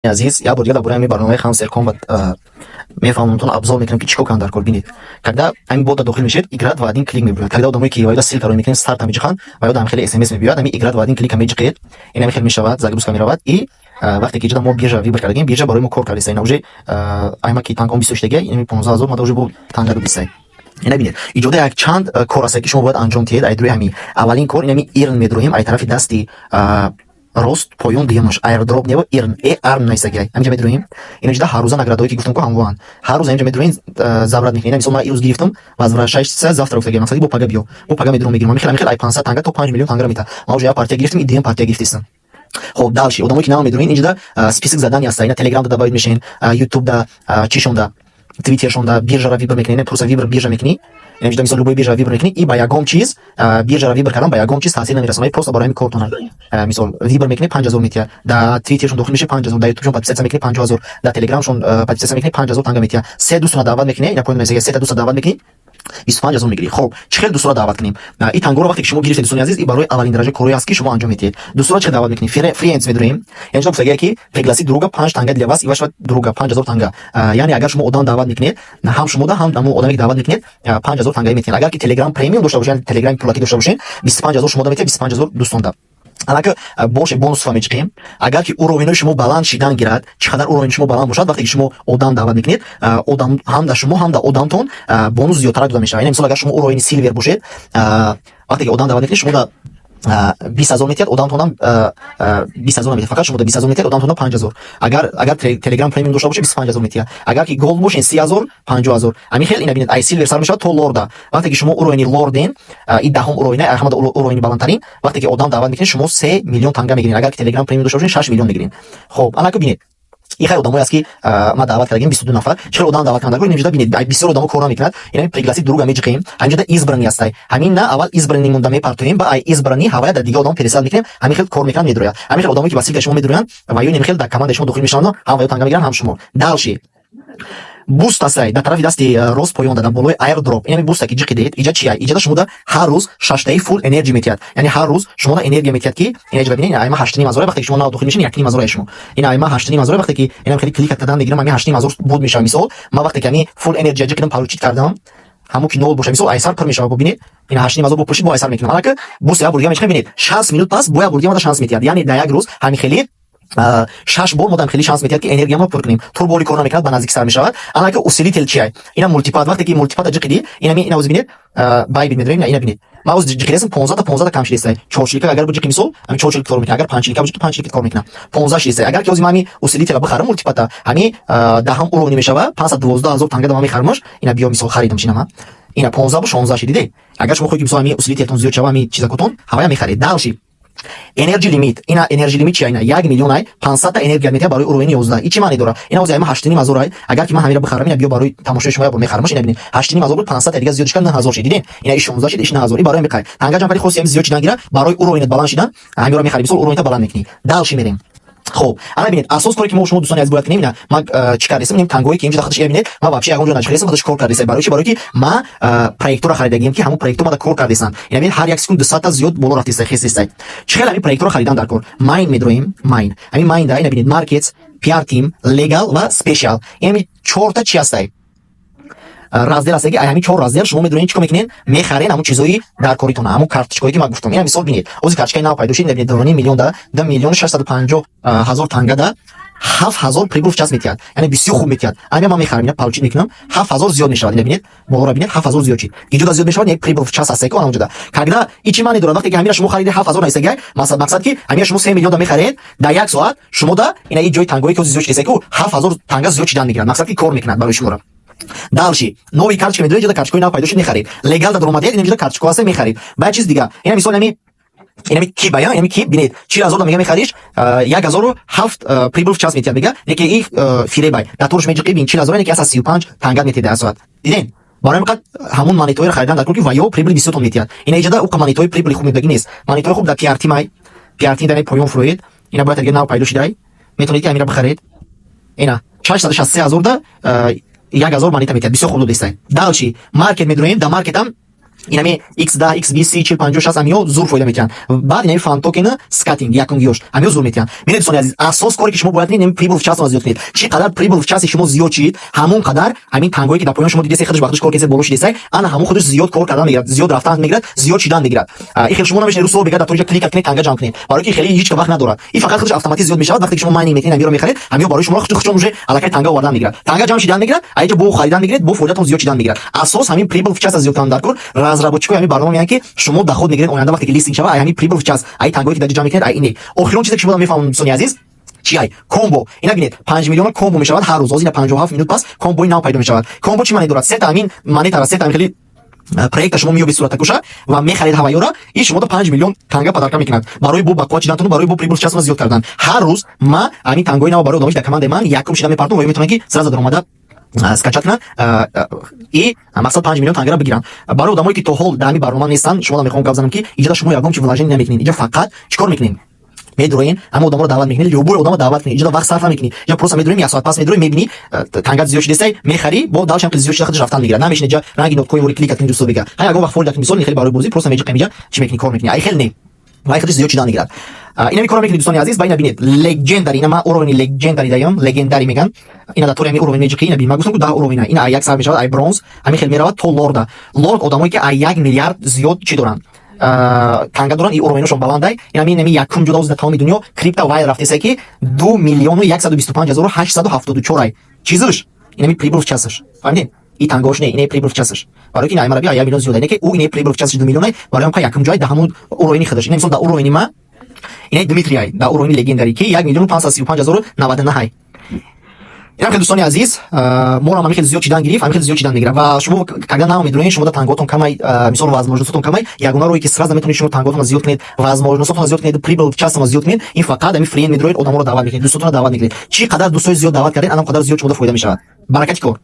Азиз, як бор дига дар бораи ҳамин барномаи Хамстер Комбат мефаҳмонтон, обзор мекунем, ки чӣ кор кунанд дар кор. Бинед, когда ҳамин бота дохил мешавед, «Играть в один клик» мебиёяд. Когда одамое ки ваёда ссылка ро мекунед, старта меҷиқанд, ваёда ҳам хеле смс мебиёяд. Ҳамин «Играть в один клик» меҷиқед, ин ҳамин хел мешавад, загрузка меравад. И вақте ки иҷода мо биржа выбор кардагем, биржа барои мо кор кардеста. Ина уже айма ки тангом 26 даги, ин 15 000 мада уже бо танга додистай. Ина бинед, иҷода як чанд кор аст, ки шумо бояд анҷом диҳед. Ай рӯи ҳамин аввалин кор ин ҳамин earn медроҳем. Ай тарафи дасти рост поён дуюмаш airdrop нево earn, е earn нависагиай, ҳаминҷа медроҳем. Ина ҷида ҳаррӯза награда ҳое, ки гуфтам ку, ҳамвоанд. Ҳар рӯз ҳаминҷа медроҳем, забрать мекунем. Мисол, ман ирӯз гирифтам, «Возвращайся завтра» гуфтагиам, мақсади бо пага биё, бо пага медурам, мегирам. Ҳамин хел ай 500 танга то 5 миллион тангара метаҳад. Ман уже як партия гирифтам, и дуюм партия гирифтистам. Хоб, дальше одамое, ки нав медроҳен, инҷода список задания аста. Ина Телеграм да добавить мешавен, Ютуб да, чишонда, Твиттершонда, биржара выбор мекунӣ, просто выбор биржа мекунӣ. Инҷода, мисол, любой биржа выбор мекунӣ, и ба ягон чиз биржара выбор кардан ба ягон чиз таъсир намерасонад, просто барои ҳамин кортона. Мисол, выбор мекунӣ, 5000 метиҳад, дар Твиттершон дохил мешавӣ, 5000, дар Ютубшон подписаться мекунӣ, 50 000, дар Телеграмшон подписаться мекунӣ, 5000 танга метиҳад. Се дӯстона даъват мекунӣ, ина поён нависага, сета дӯста даъват мекунӣ, 25 000 мегирӣ. Хоб, чӣ хел дӯстора даъват кунем? И тангоро вақте ки шумо гирифтед, дӯстони азиз, и барои аввалин дараҷа корое аст, ки шумо анҷом медиҳед. Дӯстора чӣ даъват мекунӣ? Friends медурем. Яъне шумо гуфтагия, ки «Пригласи друга, панҷ танга для вас и вашего друга», 5000 танга. Яъне агар шумо одам даъват мекунед, ҳам шумода, ҳам ҳамон одаме, ки даъват мекунед, 5000 тангаи метиҳед. Агар ки Телеграм премиум дошта бошед, яъне Телеграми пулакӣ дошта бошед, 25 000 шумода метиҳад, 25 000 дӯстонда. Аллака боше бонусфа мечиқем. Агар ки уровень ои шумо баланд шидан гирад, чӣ қадар уровень и шумо баланд бошад, вақте ки шумо одам даъват мекунед, одам ҳам да шумо, ҳам да одамтон бонус зиёдтарак дода мешавад. Яъне, мисол, агар шумо уровень и silver бошед, вақте ки одам даъват мекунед, шумо да 20 000 метиҳад, одамтонам 20 000 метиҳад. Фақат шумо да 20 000 метиҳад, одамтонам 5000. Агар Телеграм премиум дошта бошед, 25 000 метиҳад. Агар ки gold бошед, 30 000, 50 000. Ҳамин хел, ина бинед, ай silver сар мешавад то лорда. Вақте ки шумо уровень и лорден, и 10-ум уровень, ай ҳамада уровень и баландтарин, вақте ки одам даъват мекунед, шумо 3 миллион танга мегиред. Агар ки Телеграм премиум дошта бошед, 6 миллион мегиред. Хоб, анако бинед, и хеле одамое аст, ки ма даъват кардагим, 22 нафар. Чӣ хел одам даъват кунанд? Инҷода бинед, бисёр одамо кор намекунад. Ина «Пригласить друга» меҷиқем, ҳаминҷода избранный ҳастай. Ҳамин на аввал избранный монда мепартоем, ба ай избранный ҳавая дар дига одам пересад мекунем. Ҳамин хел кор мекунанд, медурояд. Ҳамин хел одамое, ки ба ссылка и шумо медуроянд, ва ё хел дар командаи шумо дохил мешаванд, ҳам ва ё танга мегиранд, ҳам шумо. Дальше boost ҳастай, дар тарафи дасти рост поён, дар болои airdrop. Инами boost а ки ҷиқидед, иҷа чия? Иҷада шумода ҳар рӯз шаштаи full energy метиҳад, яъне ҳар рӯз шумода энергия метиҳад, ки ина иҷа бинед, айма 8,5 ҳазор. Вақте ки шумо нав дохил мешин, 1,5 ҳазор шумо. Ина айма 8,5 ҳазор. Вақте ки инам хеле клик кардан мегирам, ами 8,5 ҳазор буд мешавад. Мисол, ман вақте ки ами full energy ҷиқидам, получить кардам, ҳамон ки нол боша, мисол, айсар пур мешавад. Бубинед, ина 8,5 ҳазор бо пуршид, бо айсар мекунам. Алака boost як бор дига мешавад. Бинед, 60 минут пас бо як бор дига мада шанс метиҳад. Яъне дар як рӯз ҳамин хеле шаш бор модам хеле шанс метиҳад, ки энергиямо пур кунем. Турболи кор намекунад, ба наздик сар мешавад. Анака усилитель чия? Ина мультипад. Вақте ки мультипада ҷиқидӣ, инами ина бинед, Bybit медорем. Ина бинед, ман оз ҷиқидесам, 15 та 15 та кам шидестай. Чорчилика агар буҷиқи, мисол, ҳами чорчилик кор мекунад, агар панҷчилика буҷиқи, панҷчилик кор мекунад, 15 шидестай. Агар ки ози ман ҳами усилитель а бихарам, мультипада, ҳами 10-ум уровень мешава, 512 000 танга да ман мехарамаш. Ина биё, мисол, харидам шинама, ина 15 бу 16 шид, дидед. Агар шумо хоҳед, ки мисол, ҳами усилитель тон зиёд шава, ҳами чизакотон ҳавая мехаред. Дальше energy limit. Ина energy limit чия? Ина 1 миллион ай 500 та энергия метиҳад барои уровень и 11. И чӣ маъне дорад? Ина ози айма 8,5 ҳазор ай. Агар ки ман ҳамира бихарам, ина биё, барои тамошои шумо як бор мехарамаш. Ина бинед, 8,5 ҳазор буд, 500 та дига зиёд шикан, 9000 шид, диден. Ина иш 16 шид, иш 9000. И барои миқай танга ҷамъ кардӣ, хоси ҳами зиёд шидан гира, барои уровень ат баланд шидан ҳамиро мехарӣ. Мисол, уровень та баланд мекунӣ. Дальше мерем. Хоб, ана бинед, асос коре, ки мо шумо, дӯстони азиз, бояд кунем, ина ман чӣ кардесам? Инем тангое, ки инҷо худаш бинед, ман вообще ягон ҷо начихидесам, худаш кор кардесам. Барои чи? Барои ки ман проектора харидагием, ки ҳамон проектор мада кор кардесам. Ина бинед, ҳар як секунд 200 та зиёд боло рафтеста, хестестай. Чӣ хел ҳамин проектора харидан дар кор? Mine медроем, mine. Ҳамин mine да, ина бинед, markets, PR team, legal ва special. Инами чорта чи ҳастай? Раздел аст, ки ай ҳамин чор раздел шумо медонед, чӣ кор мекунед, мехарен ҳамон чизои дар коритона, ҳамон карточкое, ки ман гуфтам. Ина мисол бинед, ози карточкаи нав пайдо шуд. Ина бинед, 2,5 миллион да, 2 650 000 танга да 7000 прибыль в час метиҳад, яъне бисёр хуб метиҳад. Ами ман мехарам, ина получить мекунам, 7000 зиёд мешавад. Ина бинед, болоро бинед, 7000 зиёд шид. Иҷода зиёд мешавад, як прибыль в час ҳаст, ки онҷода когда. И чӣ маъне дорад? Вақте ки ҳамира шумо хариди, 7000 нависагай, мақсад, ки ҳамира шумо 3 миллион да мехаред, дар як соат шумо да ина и ҷои тангое, ки зиёд шидеста, ки 7000 танга зиёд шидан мегирад, мақсад, ки кор мекунад барои шуморо. Дальше новый карточка медоред, ҷода карточкаи нав пайдо шуд, мехаред. Legal да даромадед, ин ҷода карточка ҳаста, мехаред. Баъд чиз дига, ина мисол, инами киба, я инами киб, бинед, 40 000 да мега мехариш, 1007 прибыль в час метиҳад, мега, неки и фиребай. Дар торш меҷиқи, бин, 40 000, неки аса 35 танга метиҳад дар соат, диден. Барои ҳамин ҳамон монетҳоеро харидан дар кор, ки ва ё прибыль бисёртон метиҳад. Ина иҷода уқа монетҳои прибыль и хуб медодагӣ нест. Монетҳои хуб дар PRT май PRT дар поён фуроед. Ина бояд дига нав пайдо шидай, метавонед, ки ҳамира бихаред. Ина 663 000 да 1000 монета метиҳад, бисёр хуб додистай. Дальше market медроем, дар маркетам Инами X10, X20, 30, 40, 50, 60 амиё зур фоида метиҳанд. Баъд инами fan token, staking, якумгиёш амиё зур метиҳанд. Бинед, дӯстони азиз, асос коре, ки шумо бояд кунед, прибыль в час зиёд кунед. Чӣ қадар прибыль в час и шумо зиёд шид, ҳамон қадар ҳамин тангое, ки дар поён шумо дидесай, худаш ба худаш кор кесед, боло шидесай, ана ҳамон худаш зиёд кор кардан мегирад, зиёд рафтан мегирад, зиёд шидан мегирад. И хел шумо намешавед рӯз бега дар тоҷа клик кунед, танга ҷамъ кунед, барои ки хеле ҳеҷ вақт надорад. И фақат худаш автоматик зиёд мешавад. Вақте ки шумо майнинг мекунед, ҳамиро мехаред, ҳамиё барои шумо худшон уже аллакай танга овардан мегирад, танга ҷамъ шидан мегирад, аиҷа бо харидан мегиред, бо фоидатон зиёд шидан мегирад. Асос ҳамин прибыль в час зиёд кардан дар кор. Разработчик ои ҳамин барнома мегӯянд, ки шумо доход мегиред оянда, вақте ки листинг шава, ай ҳамин прибыль в час, ай тангое, ки дар ҷо ҷамъ мекунед, ай ине. Охирон чизе, ки шумо мефаҳмам, дӯстони азиз, чи ай комбо. Ина бинед, 5 миллиона комбо мешавад ҳар рӯз. Ҳозир ина 57 минут пас комбои нав пайдо мешавад. Комбо чӣ маъне дорад? Сета ҳамин монетара, сета ҳамин хеле проекта шумо меёбед, суратакуша ва мехаред ҳавайёра, и шумо 5 миллион танга подарка мекунад барои бо бақувват шидантону барои бо прибыль час зиёд кардан. Ҳар рӯз ма ҳамин тангои нав барои одамои дар командаи ман якум шида мепартом ва метавонанд, ки сразу даромада скачать кунанд и мақсад 5 миллион тангара бигиранд. Барои одамое, ки то ҳол дар ҳамин барнома нестанд, шумо мехоҳам гап занам, ки иҷода шумо ягон чи вложение намекунед. Иҷо фақат чӣ кор мекунед? Медуроен, ҳама одаморо даъват мекунед, любой одамо даъват кунед. Иҷода вақт сарф намекунӣ, иҷа просто медуроем, як соат пас медуроем, мебинӣ, тангат зиёд шидесай, мехарӣ, бо дальше ҳам зиёд шида худаш рафтан мегирад. Намешинӣ ҷа ранги ноткоин вори клик кунӣ, дӯсто бега, ҳай ягон вақт фоида кунӣ, мисол, хеле барои бозӣ просто меҷиқем, иҷа чӣ мекунӣ, кор мекунӣ, ай хел не, вай худаш зиёд шидан мегирад. Инами кора мекунед, дӯстони азиз. Ва ина бинед, legendary, ина ма уровень legendary даём, legendary меган. Ина дар тори ҳамин уровень меҷиқи. Ина бин, ма гуфтам, ку 10 уровень. Ина ай як сар мешавад, ай бронз, ҳамин хел меравад то лорд а. Лорд одамое, ки ай 1 миллиард зиёд чӣ доранд, танга доранд, и уровень ошон баландай. Ина ами якум ҷудо дар тамоми дунё крипто вай рафтеса, ки 2 125 874 ай чизаш, инами прибыль в час аш, фаҳмидед? И тангош не, ине прибыль в час аш, барои ки ина аймараби 1 миллион зиёд, ки ӯ ине прибыль в час аш 2 миллионай, барои ҳам якум ҷой дар ҳамон уровень и худаш. Ина мисол дар уровень и ма ине Дмитрий дар уровень и legendary, ки 1 535 099. Инам хеле, дӯстони азиз, моро ҳам хеле зиёд чидан гирифт, ҳам хеле зиёд чидан мегирад. Ва шумо когда нав медуроед, шумо да танготон камай, мисол, возможность отон камай. Ягона роҳе, ки сразу метавонед шумо танготонро зиёд кунед, возможность отонро зиёд кунед, прибыль в час онро зиёд кунед, ин фақат ҳамин френд медуроед, одаморо даъват мекунед, дӯстотонро даъват мекунед. Чӣ қадар дӯстои зиёд даъват кардед, анам қадар зиёд шумода фоида мешавад. Баракати кор.